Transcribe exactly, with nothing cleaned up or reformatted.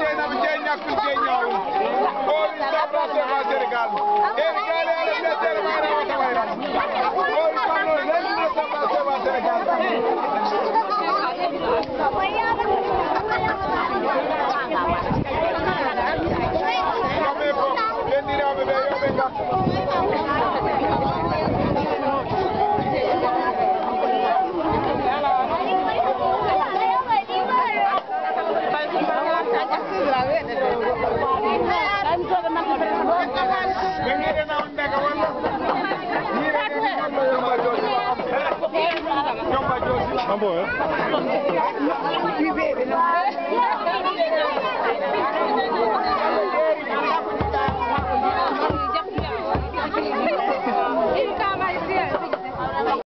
Jeynaba Jeey ñakkul jeey ñaawul. O wi sabra seba Sénégal. E wi gaale ala fiyattere mayre o tawayra. O wi kono lelino sabra seba Sénégal. Kamɓe fof, benndiraaɓe ɓe, yo ɓe ngartu. Ah bon, hein?